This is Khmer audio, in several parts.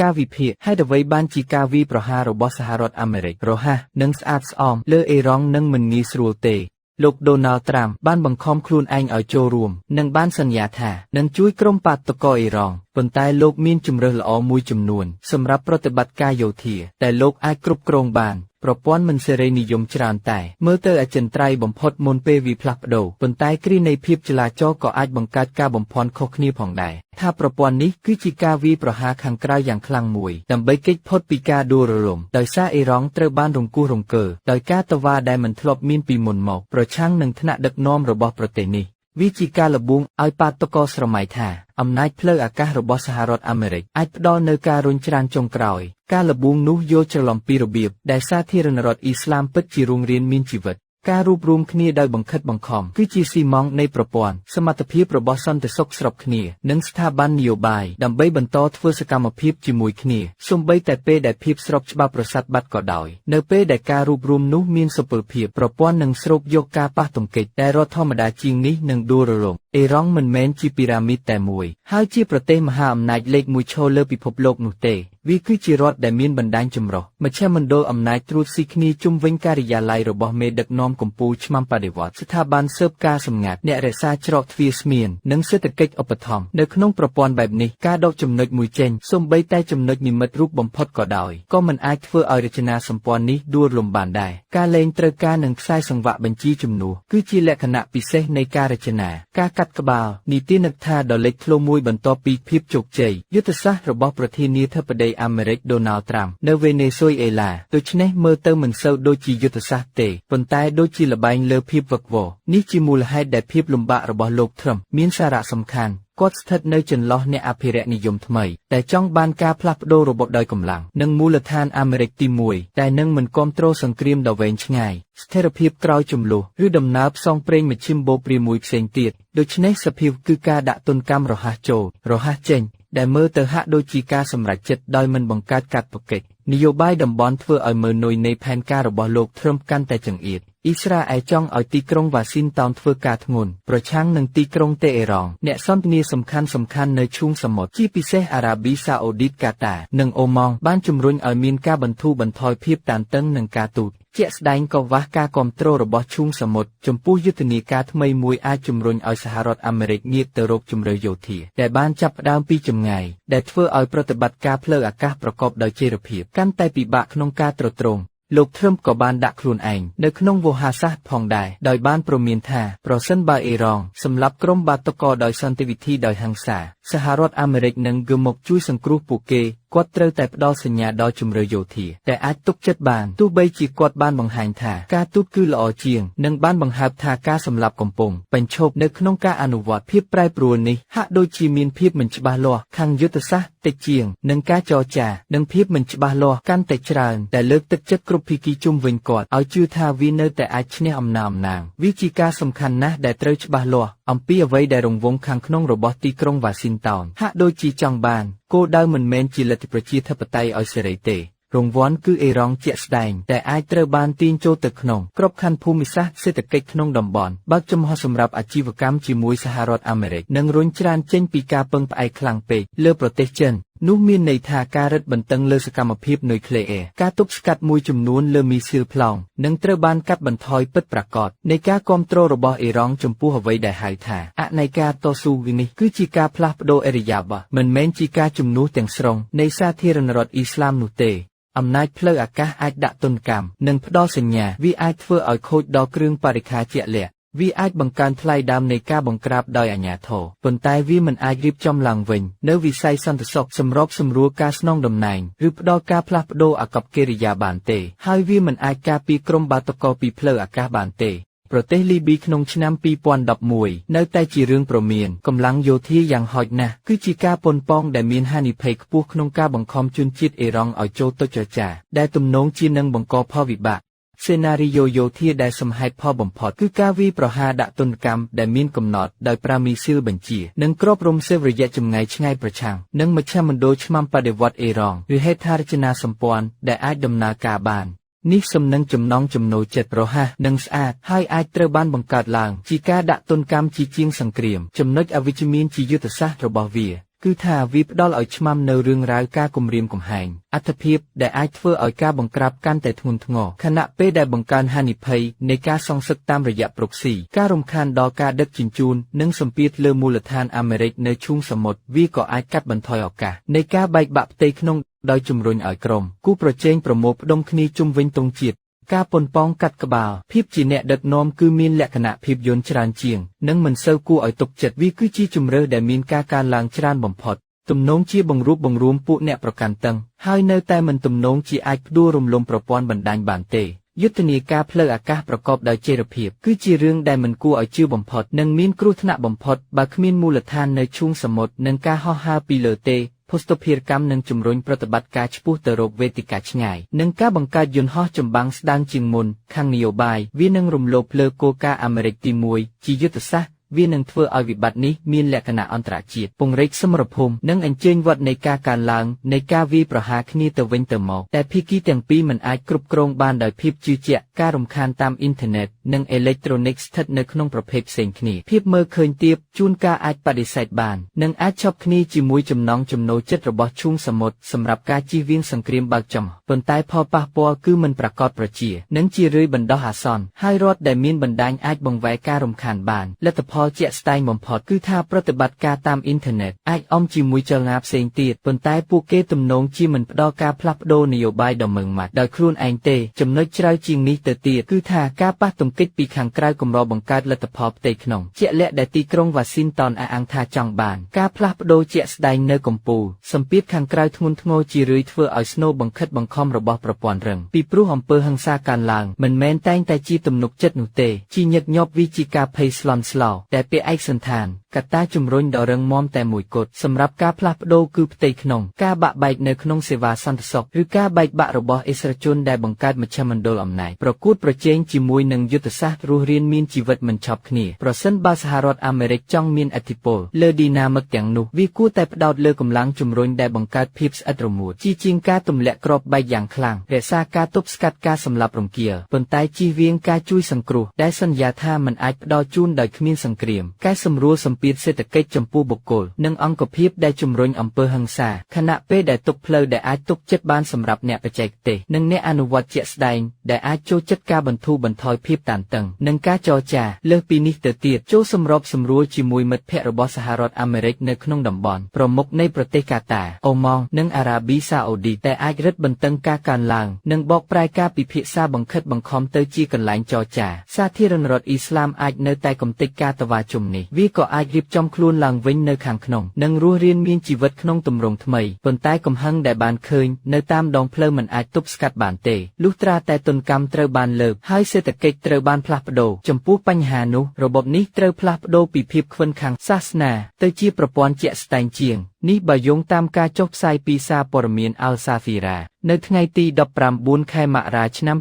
ការវិភាគហេតុអ្វីបានជាការវាយប្រហាររបស់សហរដ្ឋអាមេរិករហ័សនិងស្អាតស្អំលើអ៊ីរ៉ង់នឹងមិនងាយស្រួលទេលោកដូណាល់ត្រាំបានបង្ខំខ្លួនឯងឲ្យចូលរួមនិងបានសន្យាថានឹងជួយក្រុមបាតុករអ៊ីរ៉ង់ប៉ុន្តែលោកមានជំរើសល្អមួយចំនួនសម្រាប់ប្រតិបត្តិការយោធាដែលលោកអាចគ្រប់គ្រងបានប្រព័ន្ធមិនសេរីនិយមច្រើនតែមើលទៅអចិន្ត្រៃយ៍បំផុតមុនពេលវាផ្លាស់ប្ដូរប៉ុន្តែគ្រានៃភាពចលាចលក៏អាចបង្កើតការបំភាន់ខុសគ្នាផងដែរថាប្រព័ន្ធនេះគឺជាការវាយប្រហារខាងក្រៅយ៉ាងខ្លាំងមួយដើម្បីគេចផុតពីការដួលរលំដោយសារអ៊ីរ៉ង់ត្រូវបានរង្គោះរង្គើដោយការតវ៉ាដែលមិនធ្លាប់មានពីមុនមកប្រឆាំងនឹងថ្នាក់ដឹកនាំរបស់ប្រទេសនេះវាជាការលបួងឲ្យបាតុករស្រមៃថាអំណាចផ្លូវអាកាសរបស់សហរដ្ឋអាមេរិកអាចផ្ដល់នូវការរុញច្រានចុងក្រោយការលបួងនោះយល់ច្រឡំពីរបៀបដែលសាធារណរដ្ឋអ៊ីស្លាមពិតជារោងរៀនមានជីវិតការរួបរួមគ្នាដោយបង្ខិតបង្ខំគឺជាស៊ីម៉ងត៍នៃប្រព័ន្ធសមត្ថភាពរបស់សន្តិសុខស្របគ្នានិងស្ថាប័ននយោបាយដើម្បីបន្តធ្វើសកម្មភាពជាមួយគ្នាសូម្បីតែពេលដែលភាពស្របច្បាប់ប្រសាទបាត់ក៏ដោយនៅពេលដែលការរួបរួមនោះមានសុពលភាពប្រព័ន្ធនឹងស្រូបយកការប៉ះទង្គិចដែលរដ្ឋធម្មតាជាងនេះនឹងដួលរលំអ៊ីរ៉ង់មិនមែនជាពីរ៉ាមីតតែមួយហើយជាប្រទេសមហាអំណាចលេខមួយឈរលើពិភពលោកនោះទេវាគឺជារដ្ឋដែលមានបណ្ដាញចម្រុះមជ្ឈមណ្ឌលអំណាចត្រួតស៊ីគ្នាជុំវិញការិយាល័យរបស់មេដឹកនាំកម្ពុជាឆ្មាំបដិវត្តស្ថាប័នស៊ើបការសម្ងាត់អ្នករក្សាច្រកទ្វារស្មាននិងសេដ្ឋកិច្ចឧបត្ថម្ភនៅក្នុងប្រព័ន្ធបែបនេះការដកចំណុចមួយចេញសូម្បីតែចំណុចនិមិត្តរូបបំផុតក៏ដោយក៏មិនអាចធ្វើឲ្យរចនាសម្ព័ន្ធនេះដួលរលំបានដែរការលែងត្រូវការនឹងខ្សែសង្វាក់បញ្ជីជំនួសគឺជាលក្ខណៈពិសេសនៃការរចនាការកាត់ក្បាលនីតិនឹកថាដ៏លេចធ្លោមួយបន្ទាប់ពីភាពជោគជ័យយុទ្ធសាស្ត្ររបស់ប្រធានាធិបតីអាមេរិកដូណាល់ត្រាំនៅវេណេស៊ុយអេឡាដូច្នេះមើលទៅមិនសូវដូចជាយុទ្ធសាស្ត្រទេប៉ុន្តែដូចជាល្បែងលើភាពវឹកវរនេះជាមូលហេតុដែលភាពលំបាករបស់លោកត្រាំមានសារៈសំខាន់គាត់ស្ថិតនៅចន្លោះអ្នកអភិរក្សនិយមថ្មីដែលចង់បានការផ្លាស់ប្ដូររបបដោយកម្លាំងនិងមូលដ្ឋានអាមេរិកទី1ដែលនឹងមិនគាំទ្រសង្គ្រាមដ៏វែងឆ្ងាយស្ថិរភាពក្រោយជម្លោះឬដំណើរផ្សងព្រេងមជ្ឈិមបូព្រាមួយផ្សេងទៀតដូច្នេះសភាពគឺការដាក់ទណ្ឌកម្មរហ័សចូលរហ័សចេញដែលមើលទៅហាក់ដូចជាការសម្រេចចិត្តដោយមិនបង្កើតកាតព្វកិច្ចនយោបាយតំបន់ធ្វើឲ្យមើលនុយនៃផែនការរបស់លោកត្រាំកាន់តែចង្អៀតអ៊ីស្រាអែលចង់ឲ្យទីក្រុងវ៉ាស៊ីនតោនធ្វើការធ្ងន់ប្រឆាំងនឹងទីក្រុងតេអេរ៉ង់អ្នកសន្ទនាសំខាន់សំខាន់នៅឈូងសមុទ្រជាពិសេសអារ៉ាប៊ីសាអូឌីតកាតានិងអូម៉ង់បានជំរុញឲ្យមានការបន្ធូរបន្ថយភាពតានតឹងនិងការទូតជាក់ស្ដែងក៏វះការគ្រប់គ្រងរបស់ឈូងសមុទ្រចំពោះយុទ្ធនាការថ្មីមួយអាចជំរុញឲ្យសហរដ្ឋអាមេរិកងាកទៅរកជំរឿយោធាដែលបានចាប់ផ្ដើមពីចម្ងាយដែលធ្វើឲ្យប្រតិបត្តិការផ្លូវអាកាសប្រកបដោយចីរភាពកាន់តែពិបាកក្នុងការទ្រទ្រង់លោកត្រាំក៏បានដាក់ខ្លួនឯងនៅក្នុងវោហារសាស្ត្រផងដែរដោយបានព្រមានថាប្រសិនបើអ៊ីរ៉ង់សម្លាប់ក្រុមបាតុករដោយសន្តិវិធីដោយហិង្សាសហរដ្ឋអាមេរិកនឹងងើបមកជួយសង្គ្រោះពួកគេគាត់ត្រូវតែផ្ដល់សញ្ញាដល់ជំរឿយោធាតែអាចទុកចិត្តបានទោះបីជាគាត់បានបង្ហាញថាការទូតគឺល្អជាងនិងបានបង្ហើបថាការសម្លាប់កំពុងបញ្ឈប់នៅក្នុងការអនុវត្តភាពប្រែប្រួលនេះហាក់ដូចជាមានភាពមិនច្បាស់លាស់ខាងយុទ្ធសាស្ត្រតិចជាងនឹងការចរចានិងភាពមិនច្បាស់លាស់កាន់តែច្រើនតែលើកទឹកចិត្តគ្រប់ភាគីជុំវិញគាត់ឲ្យជឿថាវានៅតែអាចឈ្នះអំណាចអំណាងវាជាការសំខាន់ណាស់ដែលត្រូវច្បាស់លាស់អំពីអ្វីដែលរង្វង់ខាងក្នុងរបស់ទីក្រុងវ៉ាស៊ីនតោនហាក់ដូចជាចង់បានគោលដៅមិនមែនជាលទ្ធិប្រជាធិបតេយ្យឲ្យសេរីទេរង្វាន់គឺអ៊ីរ៉ង់ជាក់ស្ដែងតែអាចត្រូវបានទាញចូលទៅក្នុងក្របខ័ណ្ឌភូមិសាស្ត្រសេដ្ឋកិច្ចក្នុងតំបន់បើកចំហសម្រាប់អាជីវកម្មជាមួយសហរដ្ឋអាមេរិកនិងរុញច្រានចេញពីការពឹងផ្អែកខ្លាំងពេកលើប្រទេសចិននោះមានន័យថាការរឹតបន្តឹងលើសកម្មភាពនុយក្លេអ៊ែរការទប់ស្កាត់មួយចំនួនលើមីស៊ីលប្លង់នឹងត្រូវបានកាត់បន្ថយពិតប្រាកដនៃការគាំទ្ររបស់អ៊ីរ៉ង់ចំពោះអ្វីដែលហៅថាអនៃការតស៊ូនេះគឺជាការផ្លាស់ប្ដូរឥរិយាបថមិនមែនជាការជំនួសទាំងស្រុងនៃសាធារណរដ្ឋអ៊ីស្លាមនោះទេអំណាចផ្លូវអាកាសអាចដាក់ទណ្ឌកម្មនិងផ្ដល់សញ្ញាវាអាចធ្វើឲ្យខូចដល់គ្រឿងបរិក្ខារជាក់លាក់វាអាចបង្កើនថ្លៃដើមនៃការបង្ក្រាបដោយអាជ្ញាធរប៉ុន្តែវាមិនអាចរៀបចំឡើងវិញនៅវិស័យសន្តិសុខសម្របសម្រួលការស្នងតំណែងឬផ្ដល់ការផ្លាស់ប្ដូរអាកប្បកិរិយាបានទេហើយវាមិនអាចការពារក្រុមបាតុករពីផ្លូវអាកាសបានទេប្រទេសលីប៊ីក្នុងឆ្នាំ2011នៅតែជារឿងព្រមានកម្លាំងយោធាយ៉ាងហោចណាស់គឺជាការប៉ុនប៉ងដែលមានហានិភ័យខ្ពស់ក្នុងការបង្ខំជនជាតិអ៊ីរ៉ង់ឲ្យចូលទៅចរចាដែលទំនងជានឹងបង្កផលវិបាកសេណារីយ៉ូយោធាដែលសមហេតុផលបំផុតគឺការវាយប្រហារដាក់ទណ្ឌកម្មដែលមានកំណត់ដោយប្រើមីស៊ីលបញ្ជានិងគ្របរំសេវរយៈចម្ងាយឆ្ងាយប្រឆាំងនិងមជ្ឈមណ្ឌលឆ្មាំបដិវត្តអ៊ីរ៉ង់ឬហេដ្ឋារចនាសម្ព័ន្ធដែលអាចដំណើរការបាននេះសំនឹងចំណង់ចំណូលចិត្តរហ័សនិងស្អាតហើយអាចត្រូវបានបង្កើតឡើងជាការដាក់ទណ្ឌកម្មជាជាងសង្គ្រាមចំណុចអវិជ្ជមានជាយុទ្ធសាស្ត្ររបស់វា គឺថាវាផ្ដល់ឲ្យឆ្មាំនៅរឿងរ៉ាវការគំរាមកំហែងអត្ថភាពដែលអាចធ្វើឲ្យការបង្ក្រាបកាន់តែធ្ងន់ធ្ងរខណៈពេលដែលបង្កើនហានិភ័យនៃការសងសឹកតាមរយៈប្រុកស៊ីការរំខានដល់ការដឹកជញ្ជូននិងសម្ពាធលើមូលដ្ឋានអាមេរិកនៅឈូងសមុទ្រវាក៏អាចកាត់បន្ថយឱកាសនៃការបែកបាក់ផ្ទៃក្នុងដោយជំរុញឲ្យក្រុមគូប្រជែងប្រមូលផ្ដុំគ្នាជុំវិញទង់ជាតិការប៉ុនប៉ងកាត់ក្បាលភាពជាអ្នកដឹកនាំគឺមានលក្ខណៈភាពយន្តច្រើនជាងនិងមិនសូវគួរឲ្យទុកចិត្តវាគឺជាជំរើសដែលមានការកើនឡើងច្រើនបំផុតទំនងជាបង្រួបបង្រួមពួកអ្នកប្រកាន់តឹងហើយនៅតែមិនទំនងជាអាចផ្ដួលរំលំប្រព័ន្ធបណ្ដាញបានទេយុទ្ធនាការផ្លូវអាកាសប្រកបដោយចីរភាពគឺជារឿងដែលមិនគួរឲ្យជឿបំផុតនិងមានគ្រោះថ្នាក់បំផុតបើគ្មានមូលដ្ឋាននៅឈូងសមុទ្រនិងការហោះហើរពីលើទេភស្តុភារកម្មនឹងជំរុញប្រតិបត្តិការឆ្ពោះទៅរកវេទិកាឆ្ងាយនិងការបង្កើតយន្តហោះចម្បាំងស្ដើងជាងមុនខាងនយោបាយវានឹងរំលោភលើគោលការណ៍អាមេរិកទី1ជាយុទ្ធសាស្ត្រវានឹងធ្វើឲ្យវិបត្តិនេះមានលក្ខណៈអន្តរជាតិពង្រីកសមរភូមិនិងអញ្ជើញវត្តនៃការកើនឡើងនៃការវាយប្រហារគ្នាទៅវិញទៅមកតែភាគីទាំងពីរមិនអាចគ្រប់គ្រងបានដោយភាពជឿជាក់ការរំខានតាមអ៊ីនធឺណិតនិងអេឡិចត្រូនិកស្ថិតនៅក្នុងប្រភេទផ្សេងគ្នាភាពមើលឃើញទាបជួនកាលអាចបដិសេធបាននិងអាចឈប់គ្នាជាមួយចំណង់ចំណូលចិត្តរបស់ឈូងសមុទ្រសម្រាប់ការជៀសវាងសង្គ្រាមបើកចំប៉ុន្តែផលប៉ះពាល់គឺមិនប្រាកដប្រជានិងជារឿយបណ្ដោះអាសន្នហើយរដ្ឋដែលមានបណ្ដាញអាចបង្វែរការរំខានបានលទ្ធផលជាក់ស្ដែងបំផុតគឺថាប្រតិបត្តិការតាមអ៊ីនធឺណិតអាចអមជាមួយចលនាផ្សេងទៀតប៉ុន្តែពួកគេទំនងជាមិនផ្ដល់ការផ្លាស់ប្ដូរនយោបាយដ៏ម៉ឺងម៉ាត់ដោយខ្លួនឯងទេចំណុចជ្រៅជាងនេះទៅទៀតគឺថាការប៉ះទង្គិចពីខាងក្រៅកម្របង្កើតលទ្ធផលផ្ទៃក្នុងជាក់លាក់ដែលទីក្រុងវ៉ាស៊ីនតោនអះអាងថាចង់បានការផ្លាស់ប្ដូរជាក់ស្ដែងនៅកំពូលសម្ពាធខាងក្រៅធ្ងន់ធ្ងរជារឿយធ្វើឲ្យស្នូលបង្ខិតបង្ខំរបស់ប្រព័ន្ធរឹងពីព្រោះអំពើហិង្សាកើនឡើងមិនមែនតែងតែជាទំនុកចិត្តនោះទេជាញឹកញាប់វាជាការភ័យស្លន់ស្លោដែលពាក្យឯកសណ្ឋានកត្តាជំរុញដ៏រឹងមាំតែមួយគត់សម្រាប់ការផ្លាស់ប្ដូរគឺផ្ទៃក្នុងការបាក់បែកនៅក្នុងសេវាសន្តិសុខឬការបែកបាក់របស់អិសរាជជនដែលបង្កើតមជ្ឈមណ្ឌលអំណាចប្រកួតប្រជែងជាមួយនឹងយុទ្ធសាស្ត្ររស់រានមានជីវិតមិនឈប់គ្នាប្រសិនបើសហរដ្ឋអាមេរិកចង់មានឥទ្ធិពលលើឌីណាមិកទាំងនោះវាគួរតែផ្ដោតលើកម្លាំងជំរុញដែលបង្កើតភាពស្អិតរមួតជាជាងការទម្លាក់គ្រាប់បែកយ៉ាងខ្លាំងរក្សាការទប់ស្កាត់ការសម្លាប់រង្គាលប៉ុន្តែជៀសវាងការជួយសង្គ្រោះដែលសន្យាថាមិនអាចផ្ដល់ជូនដោយគ្មានសង្គ្រាមកែសម្រួលសម្ពាធសេដ្ឋកិច្ចចំពោះបុគ្គលនិងអង្គភាពដែលជំរុញអំពើហិង្សាខណៈពេលដែលទុកផ្លូវដែលអាចទុកចិត្តបានសម្រាប់អ្នកបច្ចេកទេសនិងអ្នកអនុវត្តជាក់ស្ដែងដែលអាចចូលចិត្តការបន្ធូរបន្ថយភាពតានតឹងនិងការចរចាលើសពីនេះទៅទៀតចូលសម្របសម្រួលជាមួយមិត្តភ័ក្តិរបស់សហរដ្ឋអាមេរិកនៅក្នុងតំបន់ប្រមុខនៃប្រទេសកាតាអូម៉ង់និងអារ៉ាប៊ីសាអូឌីតតែអាចរឹតបន្តឹងការកើនឡើងនិងបកប្រែការពិភាក្សាបង្ខិតបង្ខំទៅជាកន្លែងចរចាសាធារណរដ្ឋអ៊ីស្លាមអាចនៅតែកំទេចការតវ៉ាជុំនេះវាក៏អាចរៀបចំខ្លួនឡើងវិញនៅខាងក្នុងនិងរស់រានមានជីវិតក្នុងទម្រង់ថ្មីប៉ុន្តែកំហឹងដែលបានឃើញនៅតាមដងផ្លូវមិនអាចទប់ស្កាត់បានទេលុះត្រាតែទណ្ឌកម្មត្រូវបានលើកហើយសេដ្ឋកិច្ចត្រូវបានផ្លាស់ប្ដូរចំពោះបញ្ហានោះរបបនេះត្រូវផ្លាស់ប្ដូរពីភាពខ្វិនខាងសាសនាទៅជាប្រព័ន្ធជាក់ស្ដែងជាងនេះបើយោងតាមការចុះផ្សាយពីសារព័ត៌មាន Al Jazeera នៅថ្ងៃទី19ខែមករាឆ្នាំ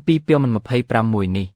2025មួយនេះ។